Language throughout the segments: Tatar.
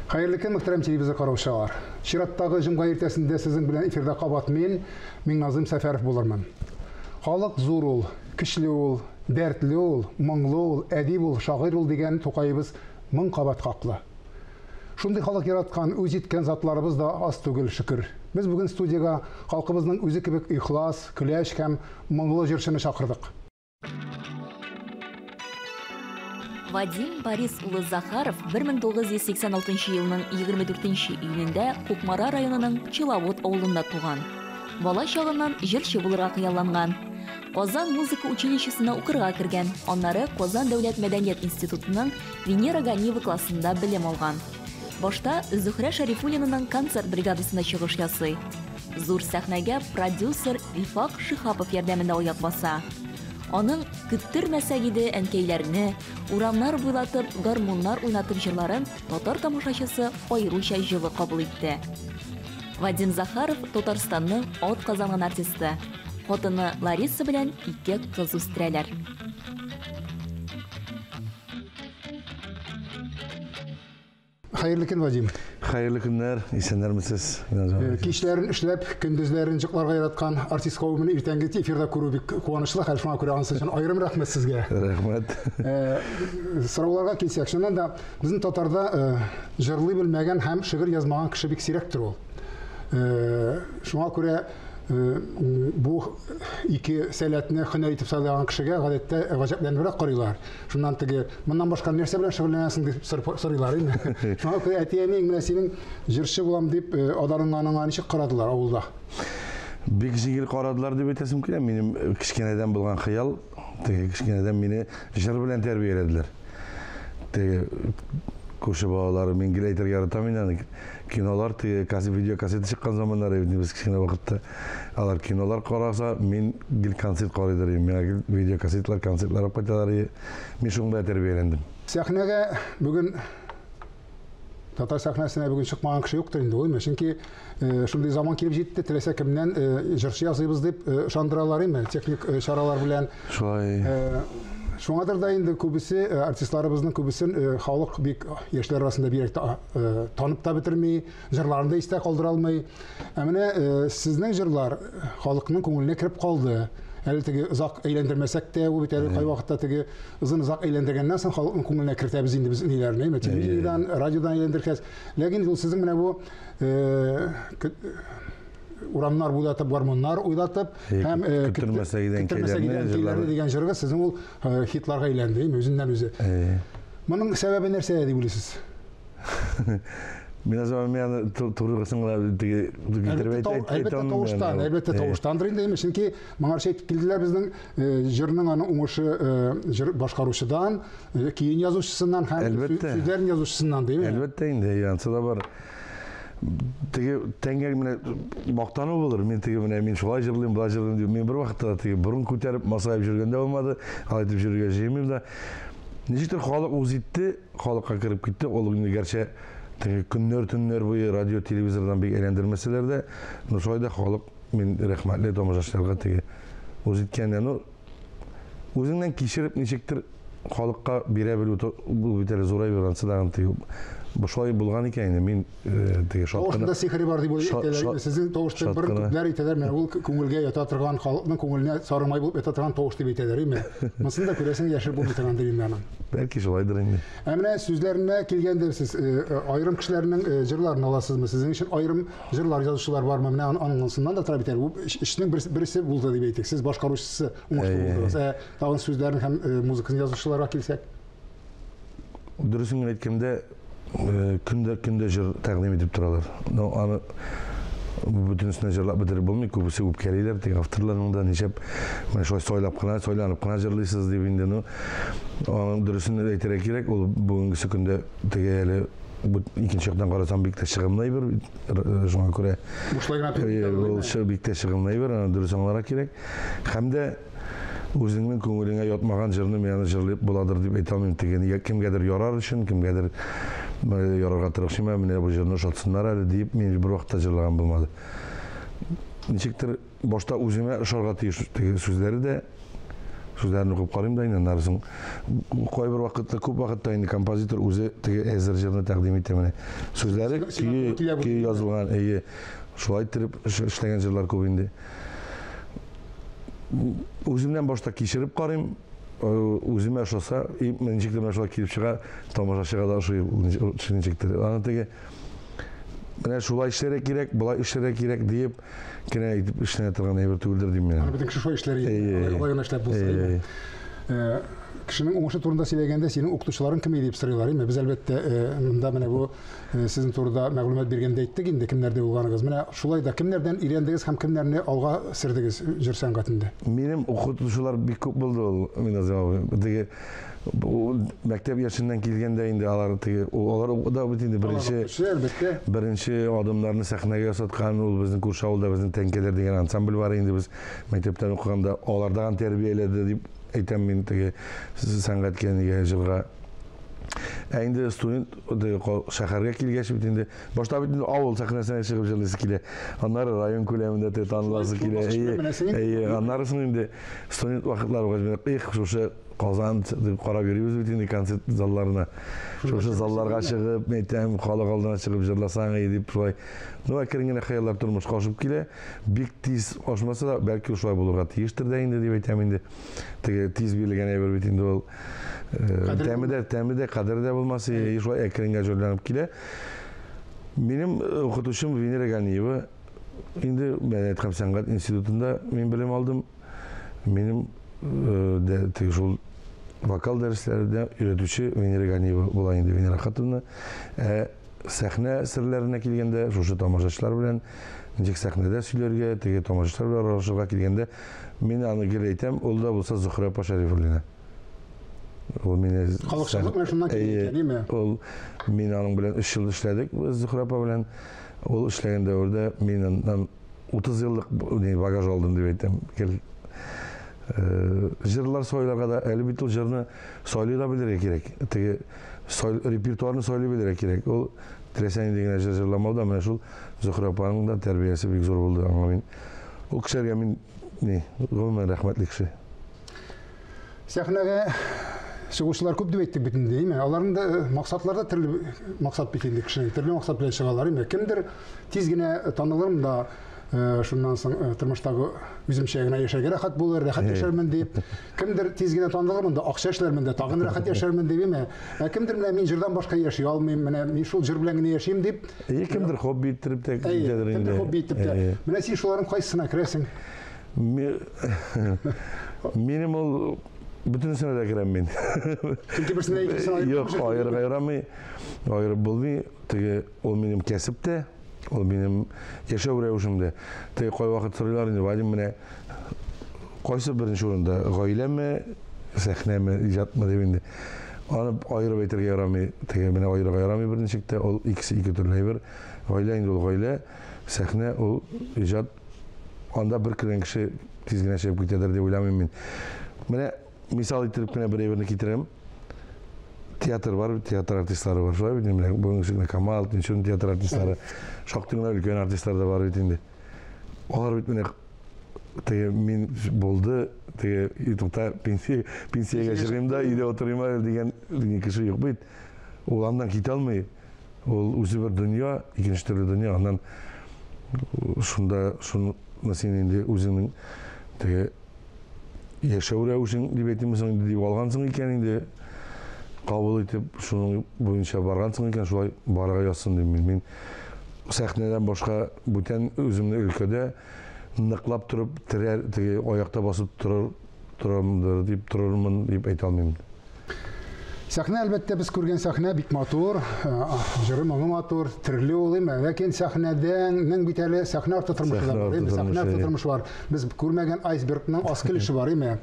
Хәерле көн, мөхтәрәм телевизор караучылар. Чираттагы җомга иртәсендә сезнең белән эфирда кабат мин, Миңназым Сәфәров булырмын. Халык зур ул, көчле ул, дәртле ул, моңлы ул, әдип ул, шагыйрь ул дигән Тукаебыз мең кабат хаклы. Шундый халык яраткан, үз иткән затларыбыз да аз түгел, шөкер. Без бүген студиягә халкыбызның үзе кебек ихлас, көләч һәм моңлы җырчыны чакырдык. Вадим Борис улы Захаров 1986 елның 24 июнендә Кукмара районының Пчеловод авылында туган. Бала чагыннан җырчы булырга хыялланган. Казан музыка училищесына укырга кергән, аннары Казан дәүләт мәдәният институтының Венера Ганиева классында белем алган. Башта Зөһрә Шәрифуллинаның концерт бригадасында чыгыш ясый. Зур сәхнәгә продюсер Илфак Шиһапов ярдәмендә аяк баса. Аның Көттермәсәк иде әнкәйләрне, урамнар буйлатып, гармуннар уйнатып җырларын татар тамашачысы аеруча җылы кабул итте. Вадим Захаров Татарстанның атказанган артисты. Хатыны Лариса белән ике кыз үстерәләр. Хәерле көн, Вадим. Хәерле көннәр, исәннәрмесез? Кичләрен эшләп, көндезләрен җыкларга яраткан артист кавемен иртәнге эфирда күрү бик куанычлы хәл. Шуңа күрә анысы өчен аерым рәхмәт сезгә. Рәхмәт. Сорауларга килсәк, чыннан да безнең татарда җырлый белмәгән һәм шигырь язмаган кеше бик сирәктер ул. Шуңа күрә бу ике сәләтне һөнәр итеп сайлаган кешегә гадәттә гаҗәпләнебрәк карыйлар. Шуннан теге, моннан башка нәрсә белән шөгыльләнәсең дип сорыйлар инде. Шуңа күрә әти-әниең менә синең җырчы булам дип адарынганыңа ничек карадылар авылда? Бик җиңел карадылар дип әйтәсем килә. Минем кечкенәдән булган хыял, теге кечкенәдән мине җыр белән тәрбияләделәр. Теге күрше балалары, мин гел әйтергә яратам инде аны. Кинолар, теге видеокассета чыккан заманнар бит без кечкенә вакытта. Алар кинолар караса, мин гел концерт карыйдыр идем. Миңа гел видеокассеталар, концертлар алып кайталар иде. Мин шуның белән тәрбияләндем. Сәхнәгә бүген татар сәхнәсенә бүген чыкмаган кеше юктыр инде, улымы? Чөнки шундый заман килеп җитте, теләсә кемнән җырчы ясыйбыз дип ышандыралар инде, техник чаралар белән. Шулай. Шуңадыр да инде күбесе, артистларыбызның күбесен халык бик яшьләр арасында бигрәк тә танып та бетерми, җырларын да истә калдыра алмый. Ә менә сезнең җырлар халыкның күңеленә кереп калды. Әле теге озак әйләндермәсәк тә, ул бит әле кайвакытта теге озын озак әйләндергәннән соң халыкның күңеленә кертәбез инде без ниләрне, телевидениедән, радиодан әйләндергәч. Ләкин ул сезнең менә бу урамнар буйлатып, гармуннар уйлатып һәм Көттермәсәк иде әнкәйләрне дигән җырыгыз сезнең ул хитларга әйләнде, үзеннән үзе. Моның сәбәбе нәрсәдә дип уйлыйсыз? Мин азаман мин аны турысын гына теге китереп Әлбәттә тавыштан, әлбәттә тавыштандыр инде, чөнки моңарча әйтеп килделәр безнең җырның аның уңышы җыр башкаручыдан, көен язучысыннан һәм сүзләрен язучысыннан, димме? Әлбәттә инде, янсы да бар. Теге тәңгәл менә мактану булыр. Мин теге менә мин шулай җырлыйм, болай җырлыйм дип. Мин бер вакытта да теге борын күтәреп, масаеп йөргәндә булмады. Алай итеп йөрергә җыенмыйм да. Ничектер халык үз итте, халыкка кереп китте. Ул инде гәрчә теге көннәр, төннәр буе радио, телевизордан бик әйләндермәсәләр дә, но шулай да халык, мин рәхмәтле тамашачыларга теге үз иткәннән, ну, үзеңнән кичереп ничектер халыкка бирә белү, бу бит әле зур әйбер, ансы да теге бу шулай булган икән инде, мин теге шат кына. Тавышында сихри бар дип әйтәләр. Сезнең тавышта бер күпләр әйтәләр, менә ул күңелгә ята торган, халыкның күңеленә сарымай булып ята торган тавыш дип әйтәләр, әйме? Монысын да күрәсең, яшереп булмый торгандыр инде аның. Бәлки шулайдыр инде. Ә менә сүзләренә килгәндә сез аерым кешеләрнең җырларын аласызмы? Сезнең өчен аерым җырлар язучылар бармы? Менә анысыннан да тора бит әле. Бу эшнең берсе булды дип әйтик. Сез башкаручысы уңышлы булдыгыз. Ә тагын сүзләрен һәм музыкасын язучыларга килсәк? Дөресен генә әйткәндә, көндә җыр тәкъдим итеп торалар. Но аны бөтенесенә җырлап бетереп булмый, күбесе үпкәлиләр, теге авторларның да ничәп менә шулай сайлап кына, сайланып кына җырлыйсыз дип инде, ну, аның дөресен әйтергә кирәк, ул бүгенгесе көндә теге әле бу икенче яктан карасаң бик тә чыгымлы әйбер, шуңа күрә бушлай гына түгел. Ул бик тә чыгымлы әйбер, аны дөрес аңларга кирәк. Һәм дә үзеңнең күңелеңә ятмаган җырны мин аны җырлап буладыр дип әйтә алмыйм. Теге нигә кемгәдер ярар өчен, кемгәдер ярарга тырышыйм, менә бу җырны ошатсыннар әле дип мин бер вакытта җырлаган булмады. Ничектер башта үземә ошарга тиеш теге сүзләре дә, Сүзләрен укып карыйм да инде, аннары соң кайбер вакытта, күп вакытта инде композитор үзе теге әзер җырны тәкъдим итә менә. Сүзләре, көе язылган, әйе. Шулай иттереп эшләгән җырлар күп инде. Үземнән башта кичереп карыйм, үземә ошаса, ничектер менә шулай килеп чыга, тамашачыга да ошый ничектер. Аны теге менә шулай эшләргә кирәк, болай эшләргә кирәк диеп кенә әйтеп эшләнә торган әйбер түгелдер дим мин. Аны бөтен кеше шулай эшләр иде. Алай гына эшләп булса. Кешенең уңышы турында сөйләгәндә синең укытучыларың кем иде дип сорыйлар, әйме? Без әлбәттә монда менә бу сезнең турында мәгълүмат биргәндә әйттек инде кемнәрдә булганыгыз. Менә шулай да кемнәрдән өйрәндегез һәм кемнәрне алга сөрдегез җыр сәнгатендә? Минем укытучылар бик күп булды ул, Миназим абый. Теге мәктәп яшеннән килгәндә инде алар теге алар да бит инде беренче адымнарны сәхнәгә ясаткан, ул безнең күрше авылда безнең Тәңкәләр дигән ансамбль бар инде, без мәктәптән укыганда алардан тәрбияләде дип әйтәм мин теге сәнгатькә, нигә, җырга. Ә инде студент шәһәргә килгәч бит инде, башта бит инде авыл сәхнәсенә чыгып җырлыйсы килә. Аннары район күләмендә те таныласы килә. Әйе, аннары соң инде студент вакытлар булгач, их, шушы Казан дип карап йөрибез бит инде концерт залларына. Шушы залларга чыгып, әйтәм, халык алдына чыгып җырласаң дип шулай. Ну, әкрен генә хыяллар тормышка ашып килә. Бик тиз ашмаса да, бәлки шулай булырга тиештер дә инде дип әйтәм инде. Теге тиз бирелгән әйбер бит инде ул. Тәме дә, тәме дә, кадере дә булмас, шулай әкрен генә җайланып килә. Минем укытучым Венера Ганиева, инде мәдәният һәм сәнгать институтында мин белем алдым. Минем теге шул вокал дәресләрендә өйрәтүче Венера Ганиева була инде, Венера Хатовна. Ә сәхнә серләренә килгәндә, шушы тамашачылар белән ничек сәхнәдә сөйләргә, теге тамашачылар белән аралашырга килгәндә, мин аны гел әйтәм, ул да булса Зөһрә апа Шәрифуллина. Ул мине халыкчанлык белән шуннан килгән икән, әйеме? Ул мин аның белән 3 ел эшләдек Зөһрә апа белән. Ул эшләгән дәвердә мин аннан 30 еллык багаж алдым дип әйтәм. Гел җырлар сайларга да, әле бит ул җырны сайлый да белергә кирәк. Теге репертуарны сайлый белергә кирәк. Ул теләсә нинди генә җыр җырламау да, менә шул Зөһрә апаның да тәрбиясе бик зур булды аңа мин. Ул кешеләргә мин ни, гомумән рәхмәтле кеше. Сәхнәгә чыгучылар күп дип әйттек бит инде, әйме? Аларның да максатлары да төрле максат бит инде кешенең, төрле максат белән чыгалар, әйме? Кемдер тиз генә танылырмын да, шуннан соң тормыштагы үземчә генә яшәргә рәхәт булыр, рәхәт яшәрмен дип. Кемдер тиз генә танылырмын да, акча эшләрмен дә, тагын рәхәт яшәрмен дип, әйме? Ә кемдер менә мин җырдан башка яши алмыйм, менә мин шул җыр белән генә яшим дип. Әйе, кемдер хобби иттереп тә китәдер инде. Кемдер хобби итеп тә. Менә син шуларның кайсысына керәсең? Минем ул бөтенесенә дә керәм мин. Чөнки берсенә икенчесен аерып. Юк, аерырга ярамый. Аерып булмый. Теге ул минем кәсеп тә, ул минем яшәү рәвешем дә. Теге кайвакыт сорыйлар инде, Вадим, менә кайсы беренче урында, гаиләме, сәхнәме, иҗатмы дип инде. Аны аерып әйтергә ярамый. Теге менә аерырга ярамый берничек тә, ул икесе ике төрле әйбер. Гаилә инде ул гаилә, сәхнә ул иҗат. Анда бер кергән кеше тиз генә чыгып китәдер дип уйламыйм мин. Менә мисал иттереп кенә бер әйберне китерәм. Театр бар, театр артистлары бар. Шулай бит инде, бүгенге көндә Камал, Тинчурин театр артистлары, шактый гына өлкән артистлар да бар бит инде. Алар бит менә теге мин булды, теге тукта пенсиягә чыгыйм да өйдә утырыйм әле дигән кеше юк бит. Ул аннан китә алмый. Ул үзе бер дөнья, икенче төрле дөнья. Аннан шунда шуны син инде үзеңнең теге яшәү рәвешең дип әйтимме соң инде дип алгансың икән инде, кабул итеп шуның буенча баргансың икән, шулай барырга язсын дим мин. Мин сәхнәдән башка бүтән үземне өлкәдә ныклап торып, терәр, теге аякта басып торыр, торамдыр дип торырмын дип әйтә алмыйм. Сәхнә, әлбәттә, без күргән сәхнә бик матур, җыры моңы матур, төрле ул, әмма ләкин сәхнәдән нең бит әле сәхнә арты тормышы да бар, әйме? Сәхнә арты тормышы бар. Без күрмәгән айсбергның аскы өлеше бар, әйме?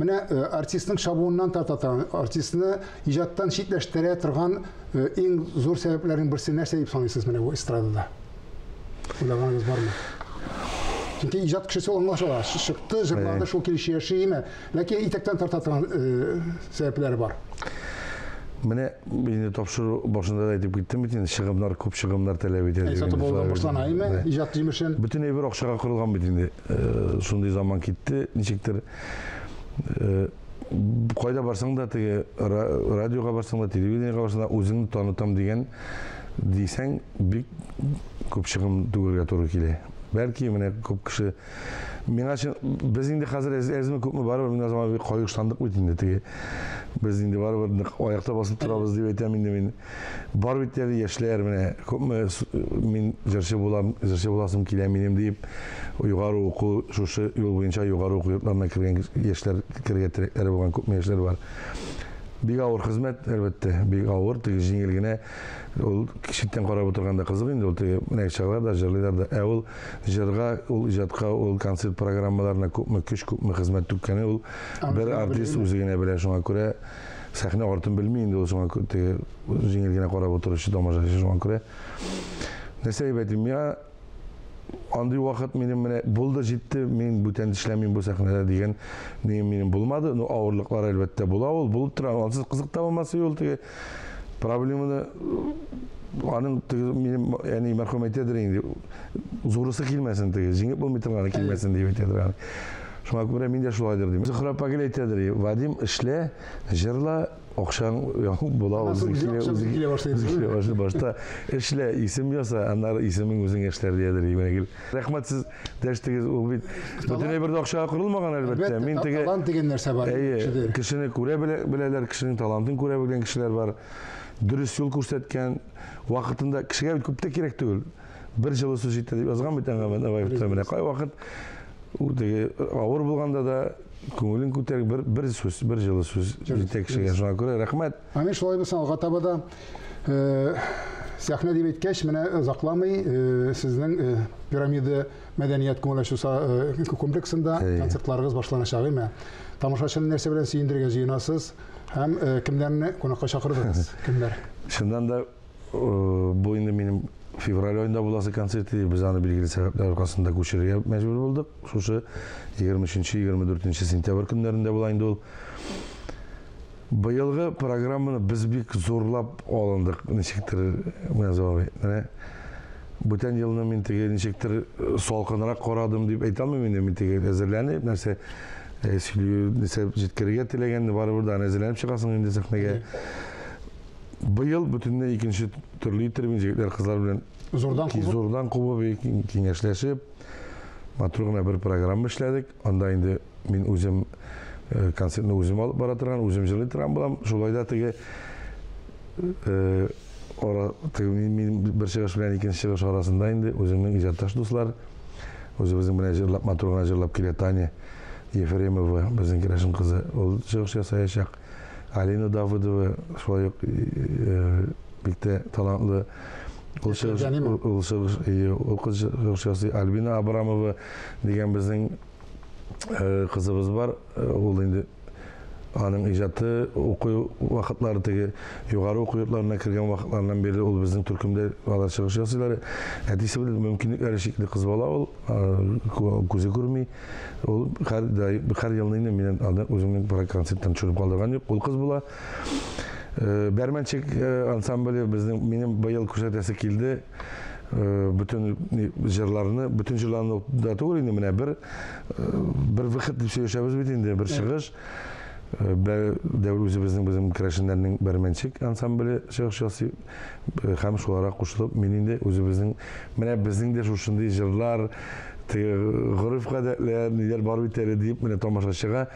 Менә артистның чабуыннан тарта торган, артистны иҗаттан читләштерә торган иң зур сәбәпләрнең берсе нәрсә дип саныйсыз менә бу эстрадада? Уйлаганыгыз бармы? Чөнки иҗат кешесе ул аңлашыла, чыкты, җырлады, шул килеш яши, әйме? Ләкин итәктән тарта торган сәбәпләре бар. Менә инде тапшыру башында да әйтеп киттем бит инде, чыгымнар, күп чыгымнар таләп итә. Сатып алудан башлана, әйме? Иҗат җимешен. Бөтен әйбер акчага корылган бит инде. Шундый заман китте, ничектер. Кайда барсаң да, теге радиога барсаң да, телевидениегә барсаң да, үзеңне танытам дигән дисәң, бик күп чыгым түгәргә туры килә. Бәлки менә күп кеше миңа чын, без инде хәзер әзме күпме барыбер менә заман бик кайгышландык бит инде теге. Без инде барыбер нык аякта басып торабыз дип әйтәм инде мин. Бар бит әле яшьләр менә күпме мин җырчы булам, җырчы буласым килә минем дип югары уку шушы юл буенча югары уку йортларына кергән яшьләр керергә теләкләре булган күпме яшьләр бар. Бик авыр хезмәт, әлбәттә, бик авыр, теге җиңел генә ул читтән карап утырганда кызык инде ул теге менә чыгалар да җырлыйлар да. Ә ул җырга, ул иҗатка, ул концерт программаларына күпме көч, күпме хезмәт түккәне ул бер артист үзе генә белә. Шуңа күрә сәхнә артын белми инде ул, шуңа теге җиңел генә карап утыручы тамашачы, шуңа күрә. Нәрсә дип әйтим, миңа андый вакыт минем менә булды, җитте, мин бүтән эшләмим бу сәхнәдә дигән нием минем булмады. Ну, авырлыклар әлбәттә була ул, булып тора. Ансыз кызык та булмас ул теге проблеманы аның теге минем әни мәрхүм әйтәдер инде, зурысы килмәсен теге, җиңеп булмый торганы килмәсен дип әйтәдер аны. Шуңа күрә мин дә шулайдыр дим. Зөһрә апа гел әйтәдер, Вадим, эшлә, җырла, акчаң була, үзе килә, үзе килә башлый. Үзе килә башлый. Башта эшлә, исем яса, аннары исемең үзең эшләр диядер. Менә гел. Рәхмәт, сез дәштегез, ул бит бөтен әйбер дә акчага корылмаган әлбәттә. Мин теге талант дигән нәрсә бар. Әйе, кешене күрә беләләр, кешенең талантын күрә белгән кешеләр бар. Дөрес юл күрсәткән вакытында кешегә бит күп тә кирәк түгел. Бер җылы сүз җитә дип язган бит Әнгам Атнабаев. Менә кайвакыт теге авыр булганда да күңелен күтәреп бер сүз, бер җылы сүз җитә кешегә. Шуңа күрә рәхмәт. Амин, шулай булсын, алга таба да сәхнә дип әйткәч, менә озакламый сезнең Пирамида мәдәният күңел ачу комплексында концертларыгыз башланачак, әйме? Тамашачыны нәрсә белән сөендерергә җыенасыз һәм кемнәрне кунакка чакырдыгыз? Кемнәр? Чыннан да бу инде минем февраль айында буласы концерт иде. Без аны билгеле сәбәпләр аркасында күчерергә мәҗбүр булдык. Шушы 23-24 сентябрь көннәрендә була инде ул. Быелгы программаны без бик зурлап алындык, ничектер, Мөнәзәр абый. Менә бүтән елны мин теге ничектер салкынрак карадым дип әйтә алмыйм инде, мин теге әзерләнеп, нәрсә сөйләү, нәрсә җиткерергә теләгәнне барыбер да әзерләнеп чыгасың инде сәхнәгә. Быел бөтенләй икенче төрле итеп егетләр, кызлар белән зурдан кубып, зурдан кубып киңәшләшеп, матур гына бер программа эшләдек. Анда инде мин үзем концертны үзем алып бара торган, үзем җырлый торган булам. Шулай да теге ара, теге мин бер чыгыш белән икенче чыгыш арасында инде үземнең иҗатташ дуслар, үзебезнең белән җырлап, матур гына җырлап килә Таня Ефремова, безнең керәшен кызы, ул чыгыш ясаячак. Алина Давыдова шулай ук бик тә талантлы. Ул чыгыш, ул чыгыш, ул кыз чыгыш ясый. Альбина Абрамова дигән безнең кызыбыз бар. Ул инде аның иҗаты уку вакытлары теге югары уку йортларына кергән вакытларыннан бирле ул безнең төркемдә алар чыгыш ясыйлар. Әтисе белән мөмкинлекләре чикле кыз бала ул, күзе күрми. Ул һәр елны инде минем аны үземнең концерттан төшереп калдырган юк. Ул кыз була. Бәрмәнчек ансамбле безнең, минем быел күрсәтәсе килде. Бөтен җырларны, бөтен җырларны да түгел инде, менә бер выход дип сөйләшәбез бит инде, бер чыгыш. Дәү үзебезнең безнең керәшеннәрнең Бәрмәнчек ансамбле чыгыш ясый һәм шуларга кушылып мин инде үзебезнең менә безнең дә шушындый җырлар, теге гореф-гадәтләр, ниләр бар бит әле дип менә тамашачыга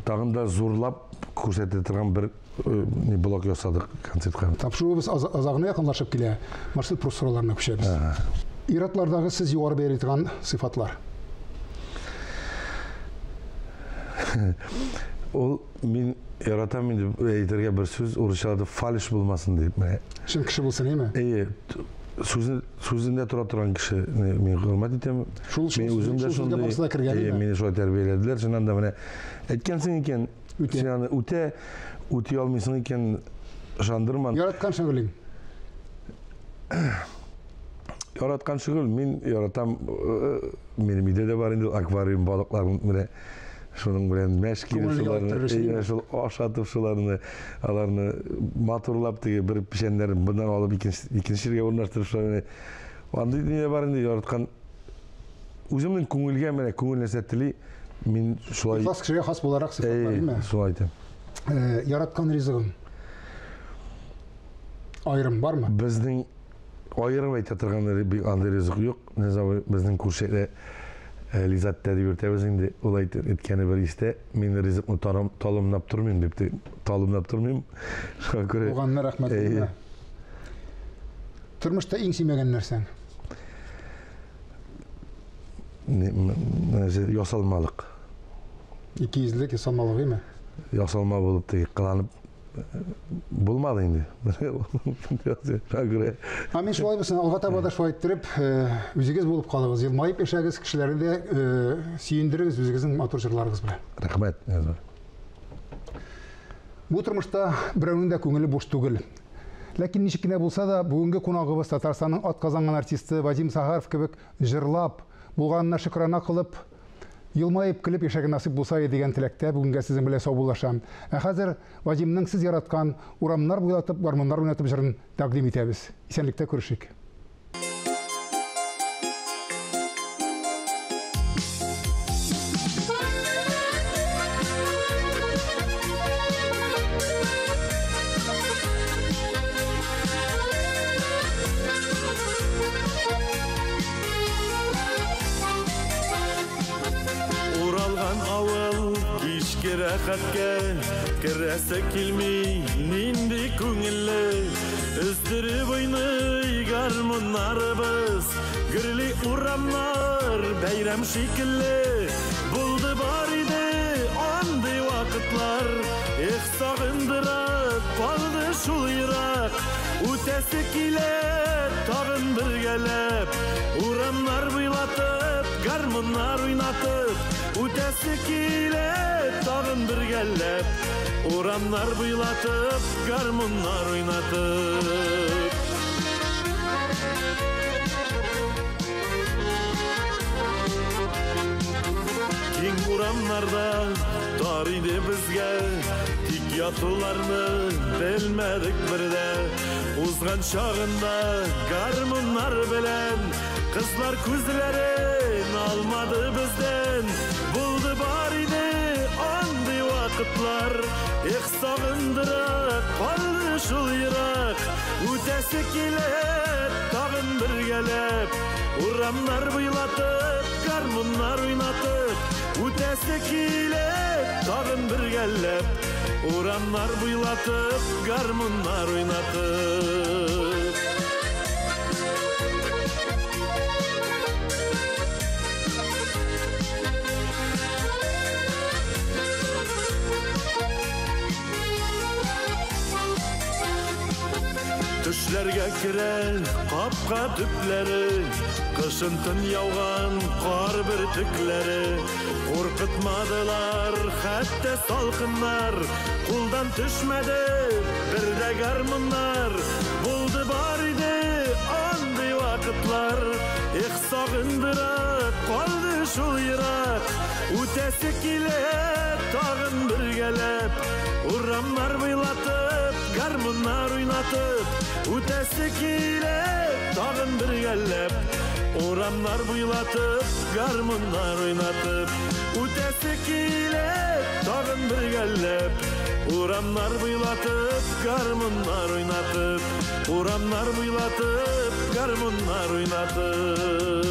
тагын да зурлап күрсәтә торган бер блок ясадык концертка. Тапшыруыбыз азагына якынлашып килә. Марсель Пруст сорауларына күчәбез. Ир-атлардагы сез югары бәяли торган сыйфатлар. Ул мин яратам инде әйтергә бер сүз, урысчаларда фальш булмасын дип менә. Чын кеше булсын, әйме? Әйе, сүзендә тора торган кеше мин хөрмәт итәм. Шул Мин үзем дә шундый. Әйе, мине шулай тәрбияләделәр. Чыннан да менә әйткәнсең икән, син аны үтә, үти алмыйсың икән, ышандырма. Яраткан шөгылең? Яраткан шөгыл, мин яратам, минем өйдә дә бар инде аквариум балыкларын менә шуның белән мәш килеп шуларны, әйе, шул ашатып шуларны, аларны матурлап теге бер печәннәрен буннан алып икенче җиргә урнаштырып шуларны. Андый дүния бар инде яраткан. Үземнең күңелгә менә күңел нәрсә тели, Мин шулай Ихлас кешегә хас буларак сыйфатлар, димме? Шулай әйтәм. Яраткан ризыгың аерым бармы? Безнең аерым әйтә торган андый ризык юк. Безнең күршедә Лизатта дип йөртәбез инде. Ул әйткәне бер истә, мин ризыкны талымлап тормыйм дип, талымлап тормыйм. Шуңа күрә. Булганына рәхмәт. Тормышта иң сөймәгән нәрсәң? Ясалмалык. Икейөзлелек, ясалмалык, әйме? Ясалма булып теге кыланып булмады инде. Амин, шулай булсын. Алга таба да шулай иттереп, үзегез булып калыгыз, елмаеп яшәгез, кешеләрне дә сөендерегез үзегезнең матур җырларыгыз белән. Рәхмәт. Бу тормышта берәүнең дә күңеле буш түгел. Ләкин ничек кенә булса да, бүгенге кунагыбыз Татарстанның атказанган артисты Вадим Захаров кебек җырлап, булганына шөкрана кылып, елмаеп көлеп яшәргә насыйп булса иде дигән теләктә бүгенгә сезнең белән саубуллашам. Ә хәзер Вадимның сез яраткан урамнар буйлатып, гармуннар уйнатып җырын тәкъдим итәбез. Исәнлектә күрешик. Рәхәткә керәсе килми, нинди күңелле, өздереп уйный гармуннарыбыз, гөрли урамнар бәйрәм шикелле. Булды бар иде андый вакытлар, эх, сагындыра калды шул ерак. Үтәсе килә тагын бергәләп, урамнар буйлатып, гармуннар уйнатып. Үтәсе килә тагын бергәләп, урамнар буйлатып, гармуннар уйнатып. Киң урамнарда тар иде безгә, тик ятуларны белмәдек бердә. Узган чагында гармуннар белән кызлар күзләрен алмады бездән. Булды бар иде андый вакытлар, эх, сагындыра калды шул ерак. Үтәсе килә тагын бергәләп, урамнар буйлатып, гармуннар уйнатып. Үтәсе килә тагын бергәләп, урамнар буйлатып, гармуннар уйнатып. Төшләргә керә капка төпләре, кышын төн яуган кар бөртекләре. Куркытмадылар хәтта салкыннар, кулдан төшмәде бер дә гармуннар. Булды бар иде андый вакытлар, эх, сагындыра калды шул ерак. Үтәсе килә тагын бергәләп, урамнар буйлатып, гармуннар уйнатып. Үтәсе килә тагын бергәләп, урамнар буйлатып, гармуннар уйнатып. Үтәсе килә тагын бергәләп, урамнар буйлатып, гармуннар уйнатып. Урамнар буйлатып, гармуннар уйнатып.